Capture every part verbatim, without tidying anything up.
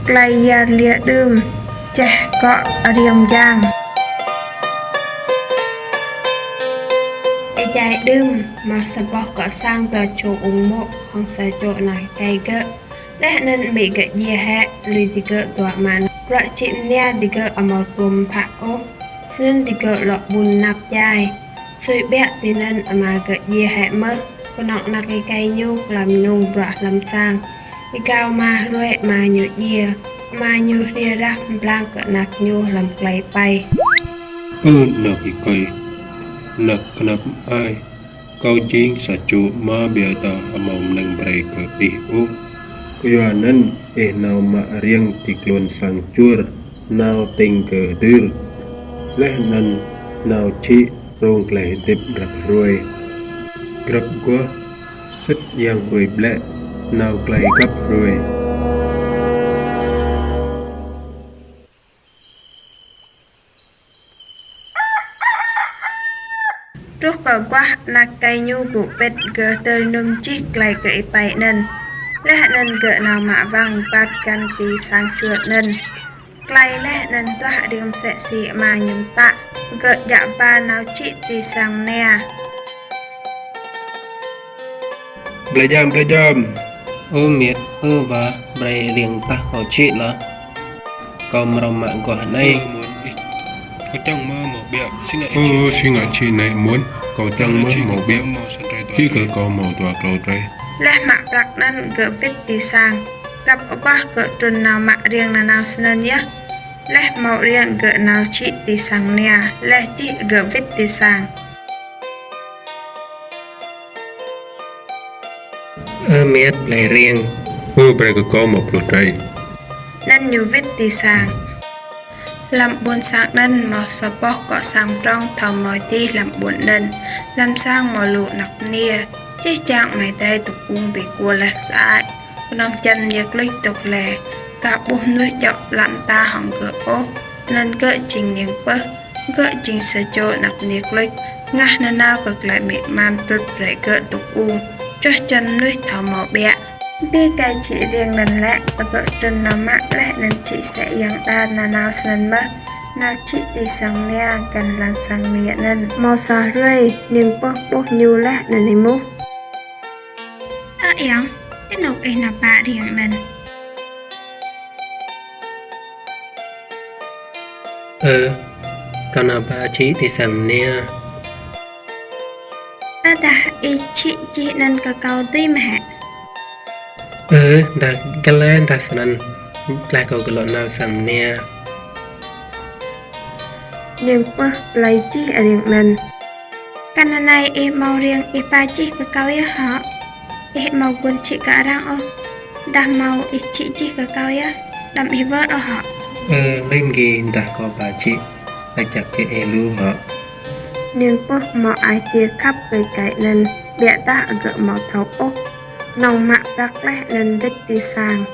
Klei yăl dliê đưm, čeh gŏ ariêng myang. Êjai đưm, mâo sa boh gŏ sang dua čô ung mô̆ hŏng sa čô anak êkei gơ̆. Leh anăn amĭ gơ̆ djiê hĕ, lui digơ̆ dua ama anăn. Bruă čhĭ mnia digơ̆ amâo tuôm bhă ôh. Snăn digơ̆ lŏ ƀun năp jai. Sui ƀiă tinăn ama gơ̆ djiê hĕ mơh, knŏng anak êkei ñu klam ênŭm bruă hlăm sang. Êgao êma hruê ama ñu djiê, ama ñu hriê rah mblang kơ anak ñu hlăm klei êpei. Ơ anak êkei, anak knap ai, kâo jing sa čô ama ƀiădah amâo mnơ̆ng brei kơ ih ôh. Kyuanăn ih nao mă ariêng ti tluôn sang čuôr, nao tĭng kơ hdưr. Leh anăn nao čhĭ rông klei hdĭp grăp hruê. Grăp aguah, sĭt yang hruê ƀlĕ, nao klei găp hruê. Truh kơ aguah, anak êkei ñu gŭ pĭt, gơ̆ hdơr ênŭm jih klei gơ̆ êpei anăn. Leh anăn gơ̆ nao mă wăng êbat găn ti sang čuôr anăn. Klei leh anăn duah ariêng msĕ si ama ñu mtă, gơ̆ djă ba nao čhĭ ti sang mnia. Blei jam, blei jam. Ơ miêt, ơ wa, brei ariêng tah kâo čhĭ lah. Kâo mrâo mă aguah anei. Ơ, si ngă čhĭ anei mơ̆n, kâo čiăng mơh mâo ƀiă. Čhĭ kơ kâo mâo dua klâo drei. Leh mă prăk anăn gơ̆ wĭt ti sang. Grăp aguah gơ̆ trŭn nao mă ariêng nanao snăn yơh. Leh mâo ariêng gơ̆ nao čhĭ ti sang mnia, leh jih gơ̆ wĭt ti sang. Ơ miêt, blei ariêng. Ơ, brei kơ kâo mâo pluh drei. Anăn ñu wĭt ti sang. Hlăm ƀuôn sang anăn mâo sa boh gŏ sang prŏng thâo mâo ti hlăm ƀuôn anăn. Hlăm sang mâo lu anak mniê. Jih jang amai adei dôk ung bi kuôl leh sơăi. Knŏng hjăn mniê kluč dôk leh. Ka ƀuh mnuih djŏ lăn mta hŏng gơ̆ ôh. Anăn gơ̆ jing niêng pơh. Gơ̆ jing sa čô anak mniê kluč. Hngah nanao kơ klei amĭ ama mtrŭt brei gơ̆ dôk ung. Čuah čuăn mnuih thâo mâo ƀiă. Bi êkei čhĭ ariêng anăn lĕ, gơ̆ trŭn nao mă leh anăn čhĭ msĕ yang đar nanao snăn mơh. Nao čhĭ ti sang mnia găn lăn sang mniê anăn. Mâo sa hruê, niêng pơh ƀuh ñu leh anăn êmuh. Ơ ayŏng, ti anôk ih nao ba ariêng anăn? Ơ, kâo nao ba čhĭ ti sang mnia. Ơ, dah ih čhĭ jih anăn kơ kâo dưi mơh hĕ? Ơ, dah găl leh dah snăn, tơdah kâo lŏ nao sang mnia. Niêng pơh blei jih ariêng anăn. Kăn anei ih mâo ariêng ih ba jih kơ kâo yơh hŏ. Ih amâo guôn čhĭ kơ arăng ôh. Dah mâo ih čhĭ jih kơ kâo yơh. Đăm ih wơr ôh hŏ. Ơ, lĕ mgi dah kâo ba čhĭ. Lač jăk kơ ih lu hŏ. Niêng pơh mâo ai tiê khăp kơ êkei anăn. Ƀiădah gơ̆ amâo thâo ôh. Knŏng mă prăk leh anăn wĭt ti sang.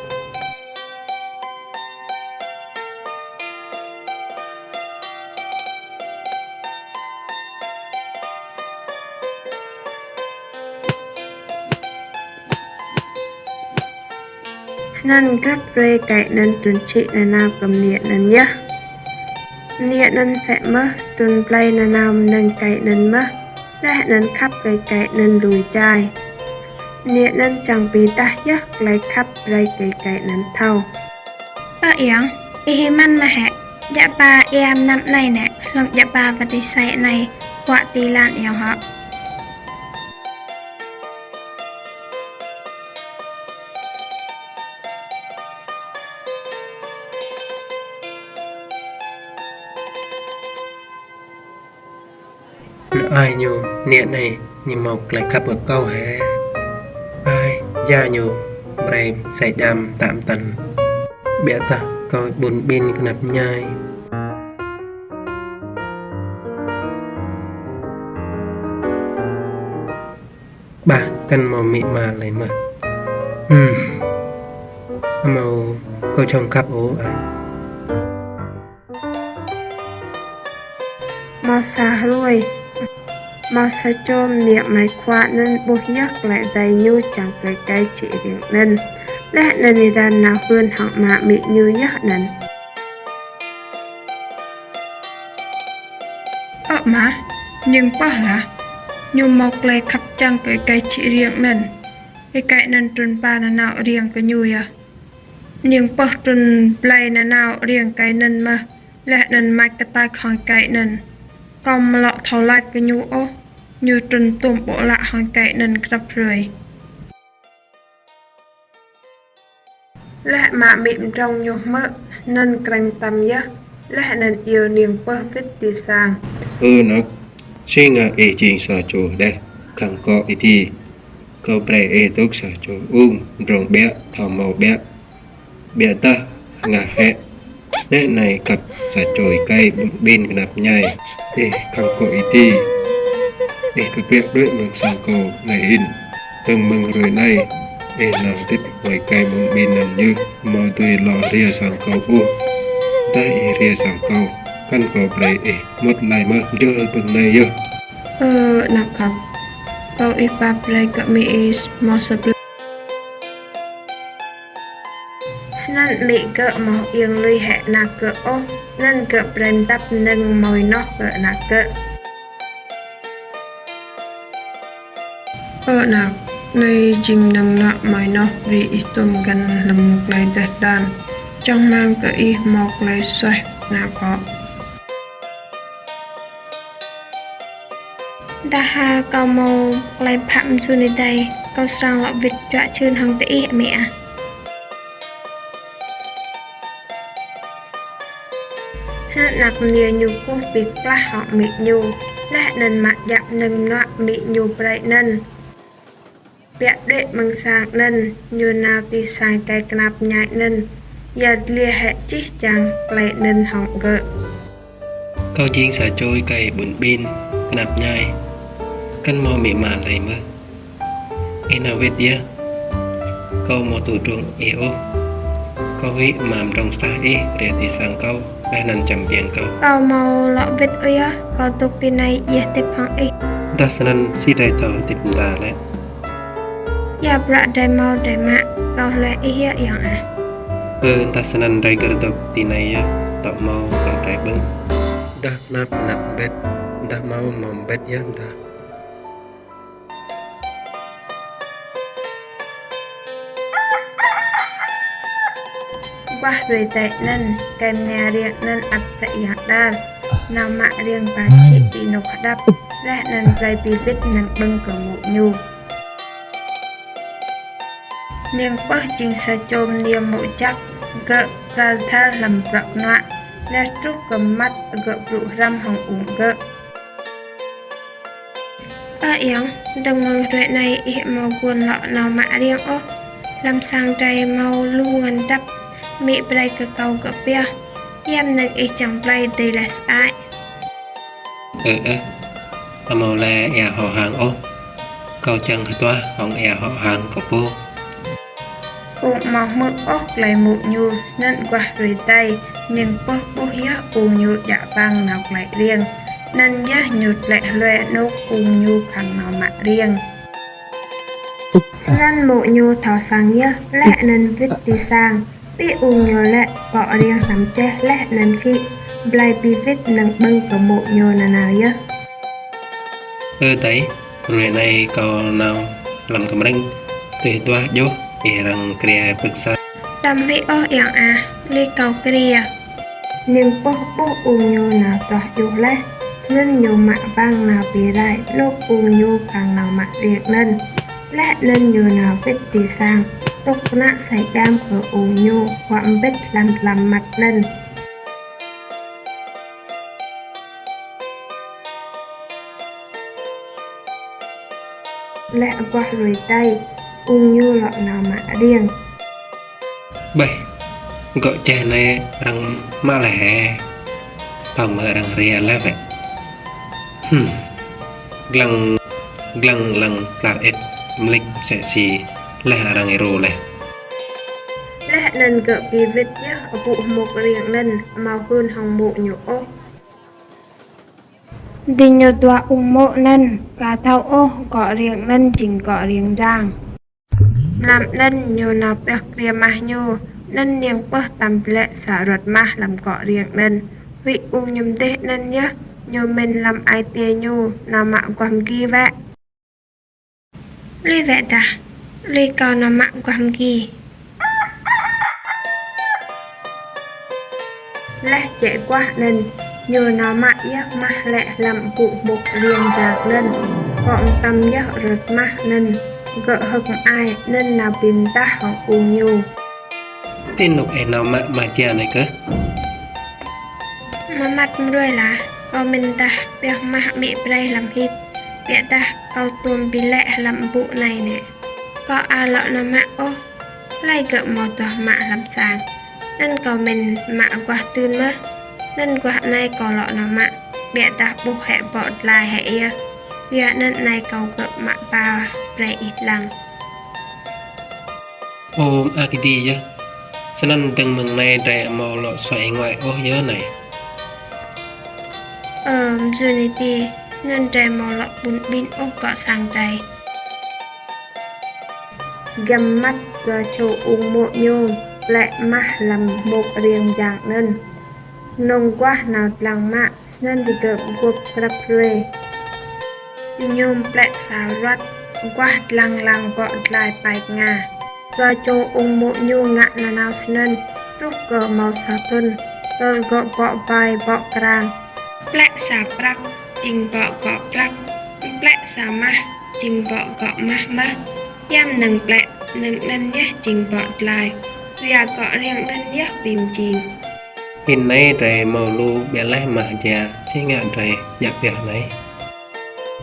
Snăn grăp hruê êkei anăn trŭn čhĭ nanao kơ mniê anăn yơh. Mniê anăn msĕ mơh trŭn blei nanao mnơ̆ng êkei anăn mơh. Leh anăn khăp kơ êkei anăn lu jai. Mniê anăn čiăng bi êdah yơh klei khăp brei kơ êkei anăn thâo. Ơ ayŏng, ih êmăn mơh hĕ, djă ba êa mnăm anei nĕ, hlŏng djă ba wăt êsei anei, huă ti êlan ayŏng hŏ. Nơ ai ñu, mniê anei, ñu mâo klei khăp kơ kâo hĕ. Ai, ya ñu, brei msĕ djam tăm tăn. Ƀiădah kâo ƀun ƀin knap mñai. Ƀah kăn mâo amĭ ama lei mơh. Hmm. Amâo kâo jhŏng khăp ôh ai. Mâo sa hruê, mâo sa čô mniê amai khua anăn ƀuh yơh klei adei ñu čiăng brei êkei čhĭ ariêng anăn. Leh anăn êran nao hưn hŏng ama amĭ ñu yơh anăn. Ơ ama, niêng pơh lah, ñu mâo klei khăp čiăng kơ êkei čhĭ ariêng anăn. Êkei anăn trŭn ba nanao ariêng kơ ñu yơh. Niêng pơh trŭn blei nanao ariêng êkei anăn mơh, leh anăn mač kơ tač hŏng êkei anăn. Kâo amâo lŏ thâo lač kơ ñu ôh, ñu trŭn tuôm ƀô̆ ală hŏng êkei anăn grăp hruê. Leh ama amĭ mdrŏng ñu hmư̆, snăn krêñ mtam yơh, leh anăn iêu niêng pơh wĭt ti sang. Ơ anak, si ngă ih jing sa čô hđeh, khăng kŏ êdi. Kâo brei ih dôk sa čô ung, mdrŏng ƀiă, thâo mâo ƀiă. Ƀiădah hngah hĕ, nĕ anei găp sa čô êkei ƀun ƀin knap mñai. Ih khăng kŏ êdi. Ih kbiă đuĕ mơ̆ng sang kâo anei hĭn. Dơ̆ng mơ̆ng hruê anei, ih nao hdĭp hŏng êkei ƀun ƀin anăn yơh, amâo dưi lŏ hriê sang kâo ôh. Dah ih hriê sang kâo, kăn kâo brei ih mŭt lei mơh, jơh ƀơ̆ng anei yơh. Ơ anak khăp, akâo ih pap brei kơ amĭ ih mâo sa blư̆. Snăn amĭ gơ̆ amâo iêng lui hĕ anak gơ̆ ôh, anăn gơ̆ brei mdăp mnơ̆ng mâo ênoh kơ anak gơ̆. Ơ anak, anei jing mnơ̆ng mnuă mâo ênoh brei ih tuôm găn hlăm klei dleh dlan. Čang hmăng kơ ih mâo klei suaih anak hŏ. Dah kâo mâo klei bhă msŭn êdei, kâo srăng lŏ wĭt čuă čhưn hŏng diih amĭ ah. Snăn anak mniê ñu kkuh bi klah hŏng amĭ ñu, leh anăn mă djă mnơ̆ng mnuă amĭ ñu brei anăn. Kbiă đuĕ mơ̆ng sang anăn, ñu nao ti sang êkei knap mñai anăn, yăl dliê hĕ jih jang klei anăn hŏng gơ̆. Kâo jing sa čô êkei ƀun ƀin, knap mñai, kăn mâo amĭ ama lei mơh. Ih nao wĭt yơh. Kâo amâo tŭ drông ih ôh. Kâo huĭ ama mdrŏng msah ih hriê ti sang kâo, leh anăn čăm biêng kâo. Kâo amâo lŏ wĭt ôh yơh, kâo dôk tinei djiê hdĭp hŏng ih. Dah snăn si drei thâo hdĭp mda lĕ? Ya bruă drei mâo drei mă, kâo hluê ih yơh ayŏng ah. Ơ, dah snăn drei gĭr dôk tinei yơh, tŏ mâo tŏ drei ƀơ̆ng. Dah knap knap mbĭt, dah mâo mâo mbĭt yơh dah. Aguah hruê adei anăn, êkei mnia ariêng anăn ăt msĕ yang đar, nao mă ariêng ba čhĭ ti anôk hđăp, leh anăn blei bi wĭt mnơ̆ng ƀơ̆ng kơ mô̆ ñu. Niêng pơh jing sa čô mniê mô̆ jăk, gơ̆ pral dhar hlăm bruă knuă, leh truh kơ mmăt gơ̆ blŭ hrăm hŏng ung gơ̆. Ơ ayŏng, dơ̆ng mơ̆ng hruê anei ih amâo guôn lŏ nao mă ariêng ôh. Hlăm sang drei mâo lu ngăn drăp, amĭ brei kơ kâo gơ̆ pioh. Ya mnơ̆ng ih čiăng blei dưi leh sơăi. Ơ ơ, amâo lĕ êa hŏ hang ôh. Kâo čiăng hduah hŏng êa hŏ hang kâo pô. Ung amâo hmư̆ ôh klei mô̆ ñu, snăn aguah hruê adei, niêng pơh ƀuh yơh ung ñu djă bang nao klei ariêng. Anăn yơh ñu tlĕ hluê anôk ung ñu khăng nao mă ariêng. Snăn mô̆ ñu thâo săng yơh, leh anăn wĭt ti sang. Bi ung ñu lĕ kŏ ariêng hlăm čeh leh anăn čhĭ, blei bi wĭt mnơ̆ng ƀơ̆ng kơ mô̆ ñu nanao yơh. Ơ adei, hruê anei kâo nao hlăm kmrơ̆ng, tui duah djuh, ih răng kriê pưk sa. Đăm huĭ ôh ayŏng ah, leh kâo kriê. Niêng pơh ƀuh ung ñu nao duah djuh leh, snăn ñu mă bang nao bi rai anôk ung ñu khăng nao mă ariêng anăn. Leh anăn ñu nao wĭt ti sang, tŭk knă sa djam kơ ung ñu, huă mbĭt hlăm tlam mmăt anăn. Leh aguah hruê adei, ung ñu lŏ nao mă ariêng. Ƀeh, gŏ čeh anei arăng mă leh hĕ. Tăm arăng hriê leh wĕ. Hm. Dlăng, dlăng, dlăng, tlar êt, mlĭk, msĕ si leh arăng êrô leh. Leh anăn gơ̆ bi wĭt yơh abŭ hmôk ariêng anăn, amâo hưn hŏng mô̆ ñu ôh. Diñu dua ung mô̆ anăn, ka thâo ôh, gŏ ariêng anăn jing gŏ ariêng jang. Mlam anăn ñu nao pioh kriê mah ñu, anăn niêng pơh tăm bi lĕ sa aruăt mah hlăm gŏ riêng anăn. Huĭ ung ñu mdih anăn yơh, ñu mĭn hlăm ai tiê ñu, nao mă aguah mgi wĕ. Lui wĕ dah, lui kâo nao mă aguah mgi. Leh jĕ aguah anăn, ñu nao mă yơh mah lĕ hlăm ƀŭ hmôk riêng jang anăn. Kŏ mtam yơh aruăt mah anăn, gơ̆ hơ̆k mơai anăn nao bi mdah hŏng ung ñu. Ti anôk ih nao mă mah jia anei kơh? Mâo mmăt mruê lah, kâo mĭn dah pioh mah amĭ brei hlăm hip, ƀiădah kâo tuôm bi lĕ hlăm ƀŭ anei nĕ. Kâo ăl lŏ nao mă ôh, hlei gơ̆ mâo duah mă hlăm sang. Anăn kâo mĭn mă aguah dưn mơh. Anăn aguah anei kâo lŏ nao mă, ƀiădah ƀuh hĕ bŏ dlai hĕ yơh. Kyua anăn anei kâo gơ̆ mă ba brei ih dlăng. Ơ, mơak êdi yơh. Snăn dơ̆ng mơ̆ng anei drei amâo lŏ suăi ênguai ôh yơh anei. Ơ, mjưh êdi, anăn drei amâo lŏ ƀun ƀin ôh gŏ sang drei. Giăm mmăt dua čô ung mô̆ ñu plĕ mah hlăm hmôk riêng jang anăn. Knông aguah nao dlăng mă, snăn digơ̆ guôp grăp hruê. Diñu mplĕ sa aruăt, aguah dlăng lăng bŏ dlai pai knga. Dua čô ung mô̆ ñu ngă nanao snăn, truh kơ mâo sa thŭn, tơl gơ̆ bŏ bai bŏ krang. Mplĕ sa prăk, jing bŏ gŏ prăk, mplĕ sa mah, jing bŏ gŏ mah mơh. Ya mnơ̆ng mplĕ, mnơ̆ng anăn yơh jing bŏ dlai, kyua gŏ riêng anăn yơh bi mjing. Hĭn anei drei mâo lu ƀiă leh mah jia, si ngă drei djă pioh anei.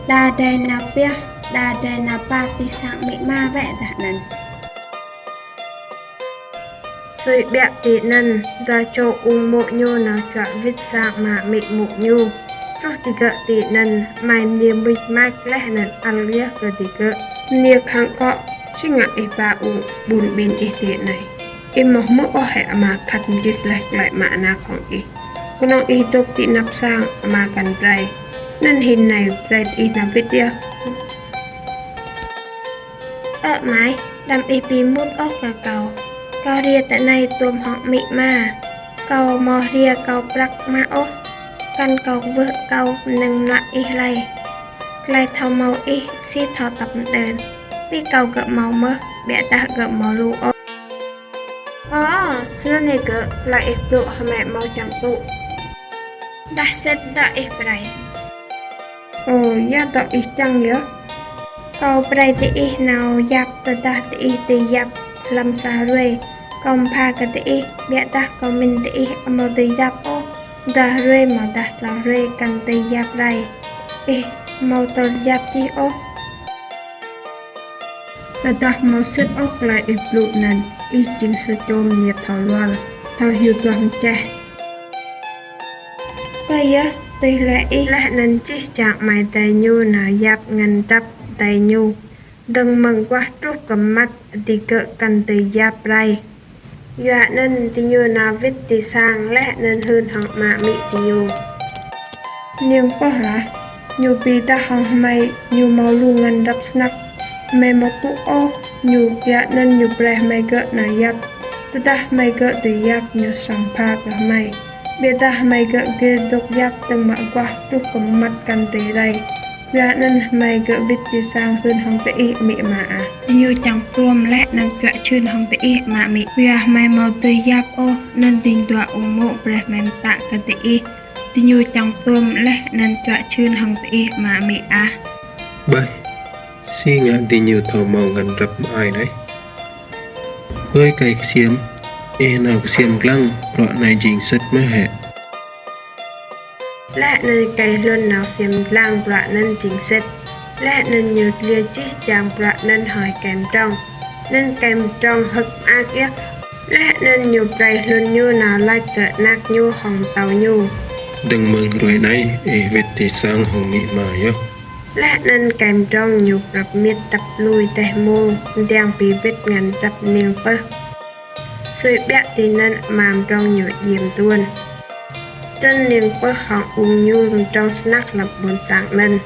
Đa drei nao pioh, đa drei nao pă ti sang amĭ ama wĕ dah anăn. Sui ƀiă ti anăn, dua čô ung mô̆ ñu nao čuă wĭt sang ama amĭ mô̆ ñu. Truh digơ̆ ti anăn, amai mniê mưč mač leh anăn ăl yơh kơ digơ̆. Mniê khăng kŏ, si ngă ih ba ung ƀun ƀin ih ti anei. Ih amâo hmư̆ ôh hĕ ama khăt mjưh leh klei mă anak hŏng ih. Knŏng ih dôk ti anăp sang ama kăn brei. Anăn hĭn anei brei ih nao wĭt yơh. Ơ amai, đăm ih bi êmut ôh kơ kâo. Kâo hriê ti anei tuôm hŏng amĭ ama. Kâo amâo hriê kâo prăk mah ôh. Kăn kâo kwưh akâo mnơ̆ng mnuă ih lei. Klei thâo mâo ih si thâo tăp mđơr. Bi kâo gơ̆ mâo mơh, ƀiădah gơ̆ amâo lu ôh. Ơ, snăn hĕ gơ̆, klei ih blŭ hmei amâo čiăng tŭ. Dah sĭt dŏ ih brei. Ơ, ya dŏ ih čiăng yơh. Kâo brei diih nao yap tơdah diih dưi yap hlăm sa hruê. Kâo mbha kơ diih, ƀiădah kâo mĭn diih amâo dưi yap ôh. Dua hruê amâodah tlâo hruê kăn dưi yap rei. Ih amâo tơl yap jih ôh. Tơdah amâo sĭt ôh klei ih blŭ anăn, ih jing sa čô mniê thâo luar, thâo hiu duah mčeh. Kơ yơh, tui hlue ih leh anăn jih jang amai adei ñu nao yap ngăn drăp adei ñu. Dơ̆ng mơ̆ng aguah truh kơ mmăt digơ̆ kăn dưi yap rei. Kyua anăn diñu nao wĭt ti sang leh anăn hưn hŏng ama amĭ diñu. Niêng pơh lah, ñu bi êdah hŏng hmei ñu mâo lu ngăn drăp snăk. Hmei amâo tŭ ôh ñu, kyua anăn ñu brei hmei gơ̆ nao yap. Tơdah hmei gơ̆ dưi yap ñu srăng mbha kơ hmei. Ƀiădah hmei gơ̆ gĭr dôk yap dơ̆ng mơ̆ng aguah truh kơ mmăt kăn dưi rei. Kyua anăn hmei gơ̆ wĭt ti sang hưn hŏng diih amĭ ama ah. Diñu čiăng tuôm leh anăn čuă čhưn hŏng diih ama amĭ. Kyua hmei amâo dưi yap ôh anăn dĭng dua ung mô̆ brei hmei mtă kơ diih. Diñu čiăng tuôm leh anăn čuă čhưn hŏng diih ama amĭ ah. Ƀai, si ngă diñu thâo mâo ngăn drăp mơai anei. Ơi êkei ksiêm, ih nao ksiêm dlăng, bruă anei jing sĭt mơh hĕ. Leh anăn êkei hlŭn nao ksiêm dlăng bruă anăn jing sĭt. Leh anăn ñu dliê jih jang bruă anăn hŏng êkei mdrŏng. Anăn êkei mdrŏng hơ̆k mơak yơh. Leh anăn ñu brei hlŭn ñu nao lač kơ anak ñu hŏng mtâo ñu. Dơ̆ng mơ̆ng hruê anei, ih wĭt ti sang hŏng amĭ ama yơh. Leh anăn êkei mdrŏng ñu prăp miêt tăp lui deh mông, mdiăng bi wĭt ngăn drăp niêng pơh. Sui ƀiă ti anăn ama mdrŏng ñu djiê mduôn. Snăn niêng pơh hŏng ung ñu mdrŏng snăk hlăm ƀuôn sang anăn.